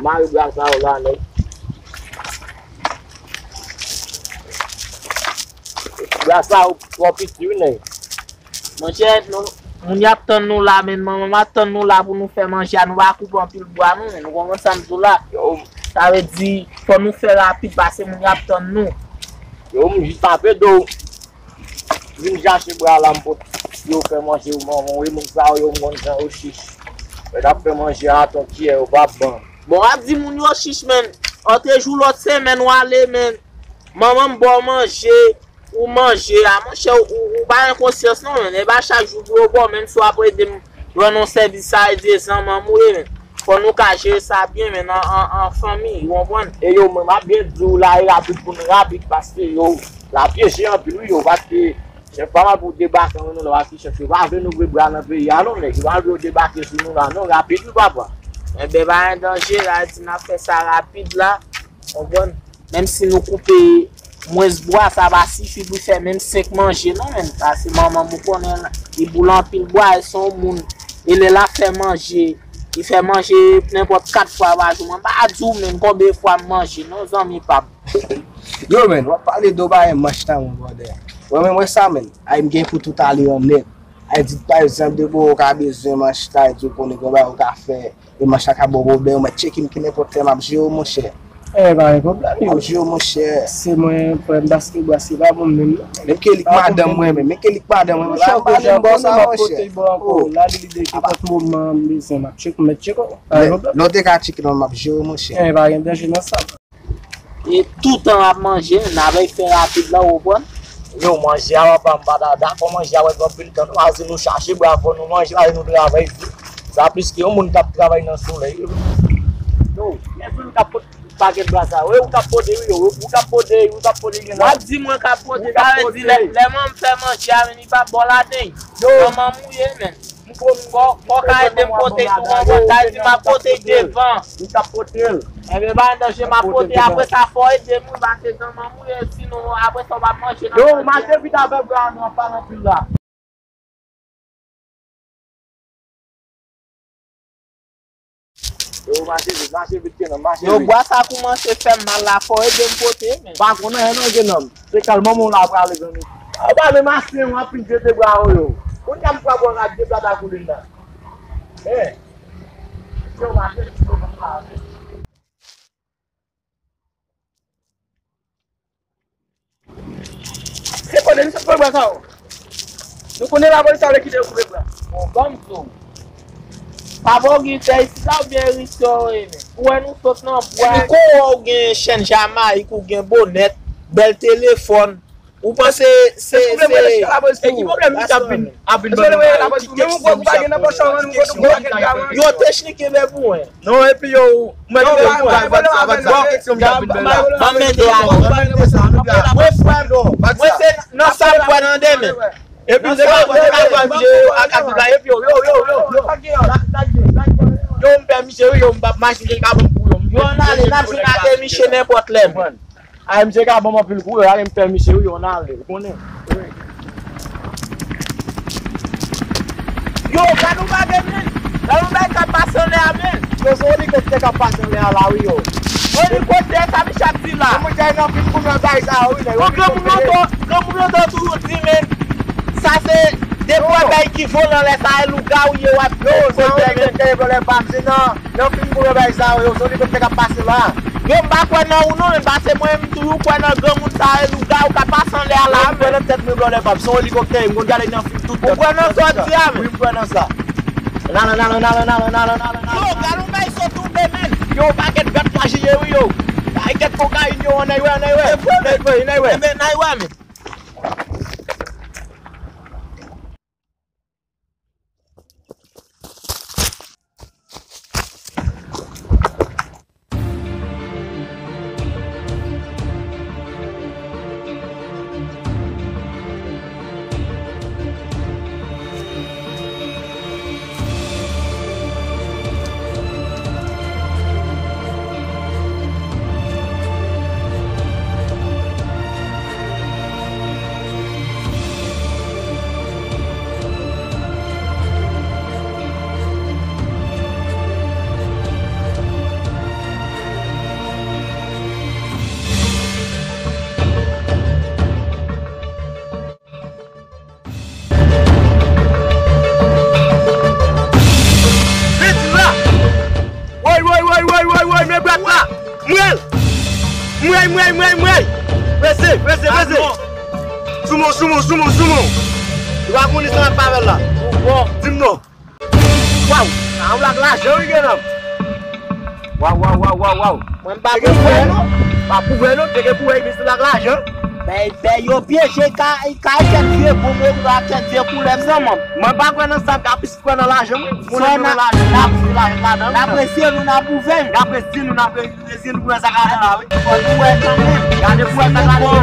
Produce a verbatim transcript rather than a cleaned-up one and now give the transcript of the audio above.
Mare bra sa yo la, nèg. Bra sa yo twò piti, wi, nèg. Monchè, nou, moun y ap tann nou la, men manman m ap tann nou la pou nou fè manje a. Nou pa koupe anpil bwa, non, men nou konprann sa m di w la. Yo. Sa vle di, fò nou fè rapid, paske moun y ap tann nou. Yo, m jis tape do. Vin chache bra la, m pot yo fè manje, yo, manman, wi, moun sa yo, m konn jan yo chich. Yo t ap fè manje a, atann kiyè yo pa ban. Bon, w ap di moun yo chich, men. Antre jou lòt semèn, w ale, men. Manman m ba w manje, ou manje a, monchè, ou, ou pa gen konsyans non, men. E pa chak jou pou yo ba w, menm si w ap ede m rann yon sèvis, sa vle di e zanmanm ou ye, men. Fò nou ka jere sa byen, men, an, an, an fanmi, ou konprann? E yo, mwen, m ap byen di w la, e rapid pou n rapid, paske yo, l ap pyeje anpil, wi, yo, paske chèf pa mal pou debake, men nou la, paske chèf yo pa vle nou ouvri bra nan peyi a, non, nèg, yo pa vle yo debake sou nou la, non, rapid, wi, papa. Enben, pa gen danje, la, di n ap fè sa rapid la, konprann? Menm si nou koupe mwens bwa, sa pa sifi pou fè menm senk manje, non, menm. Paske manman m, ou konnen, li boule anpil bwa, e se yon moun, e lè l ap fè manje, li fè manje nenpòt kat fwa pa jou. Mwen pa di w menm konbyen fwa m manje, non, zanmi pa m. Yo, men, w ap pale de bagay manch la, mon brother. Mwen menm, wè sa, men. Ay, m gen pou tout ale an nèt. Ay, di, pa egzanp, depi w ka bezwen manch la, e di w konnen gen bagay w ka fè. E manch la ka ba w pwoblèm, ou mèt tcheke m ki nenpòt lè m ap jere w, monchè. E pa gen pwoblèm, yo. M ap jere w, monchè. Se mwen, frè m, paske bwa se pa pou m menm, non. Menm ke li k madanm mwen, menm, menm ke li k madanm mwen, la pale m bò sa, monchè. La, li de ki pòt moman m bezwen, m ap tcheke, m mèt tcheke w. Pa gen pwoblèm. Lè w te ka tcheke non, m ap jere w, monchè. E pa gen danje nan sa. E toutan w ap manje, n ap fè rapid la, ou konprann? Yo, manje a, papa, m pa ta dakò manje a, wè, gen anpil tan, nou pa di nou chache bra, fò nou manje, pa di nou travay di. Sa plis ke yon moun k ap travay nan solèy. Yo, gen moun k ap pote pakèt bra sa, wi, ou k ap pote, wi, yo, ou k ap pote, ou k ap pote, gen nan. W ap di mwen k ap pote, sa vle di lè, lè manman m fè manje a, men li pa bò ladan. Yo. Manman m ou ye, men. Fò, fò w ka ede m pote tou, yon bò, sa vle di m ap pote devan. Ou t ap pote l. Enben, pa gen danje, m ap pote, apre sa, fò w ede m, wi, paske zanmanm ou ye, sinon, apre sa, w p ap manje nan kantye. Yo, mache vit avèk bra nou, an pale anpil la. Yo, mache vit, mache vit, Kenan, mache vit. Yo, bwa sa koumanse fè m mal la, fò w ede m pote, men. Pa konn anyen non, Kenan. Se kal manman w la prale, zanmi. Ou pa menm ase, w ap fin jete bra w yo. Kounye a m frape w ak de plata koulin la. Men, yo mache sou yo konsa. Se konnen nou sot pran bra sa yo. Nou konnen lapolis sa vle kite yo koupe bra. Bon, ban m di w. Papa w gen tè isit la oubyen Eristò w ye, men? Ou wè nou sot nan bwa. Epi kou w gen chèn Jamayik, ou gen bonèt, bèl telefòn. Ou panse se, se, e ki pwoblèm misye ap vin, ap vin ban nou la? Ki kesyon misye ap poze la? Ki kesyon misye ap poze la? Yo te chnike bè pou mwen. Non, epi yo, mwen, ban m mande a. Mwen frè m, mwen se nan sa m kwè nan demen. Epi se pa mwen ki pa misye yo ak Abib la, epi yo, yo, yo, yo, yo. Yo, m pè misye wi, yo, m p ap mache, misye ka ban m kou yo. Yo, n ale, n ap jwenn ate misye nenpòt lè. A, misye ka ban m anpil kou, ale m pè misye wi, yo, n ale, ou konnen. Yo, gade yon bagay, men. Gade yon bagay k ap pase anlè a, men. Yo, se yon elikoptè k ap pase anlè a la, wi, yo. Elikoptè, sa misye ap di la? Yon moun k nan fim pou mwen bay sa, wi, nèg. Bon, granmoun yo to, granmoun yo to toujou di, men, sa se de pwèbèy ki vole anlè, sa e lougawou ye, w ap di. Yo, se yon elikoptè ki vole pa m, se nan, nan fim pou mwen bay sa, yo, se yon elikoptè k ap pase la. Yo, m pa kwè nan ou non, men pase mwen, m toujou kwè nan granmoun sa e lougawou k ap pase anlè a la, men. Mwen kwè nan tèt mwen, brother, pa m, se yon elikoptè, m konn gade nan fim tout tan. Ou kwè nan sa w di a, men? Wi, m kwè nan sa. Yo, gade yon bagay sot tonbe, men. Yo, pakèt gad maji ye, wi, yo. Pakèt kokayin, yo, ann ay wè, ann ay wè. E vre, men. Ann ay wè, ann ay wè. Enben, ann ay wè, men. Mwey, mwey, mwey! Prese, prese, prese! Sou mwen, sou mwen, sou mwen, sou mwen! Ou pa konnen sa m ap avè l la. Bon, di m non. Waw, sa yon blak lajan wi, grann. Waw, waw, waw, waw, waw. Mwen m pa pou wè non. Pa pou wè non, te gen pou wè, misye blak lajan. Bèy, bèy, yo pyeje kay, kay kèk vye bonm, yo ba kèk vye koulèv zanmanm. Mwen pa kwè nan sa, m ka plis kwè nan lajan, wi. Moun yo nan lajan, n ap, n ap apresye nou, n ap ouvè. N apresye nou, n ap apresye nou pou wè sa ka nan la, wi. Fò nou wè kanmenm. Gade pou wè sa ka nan la.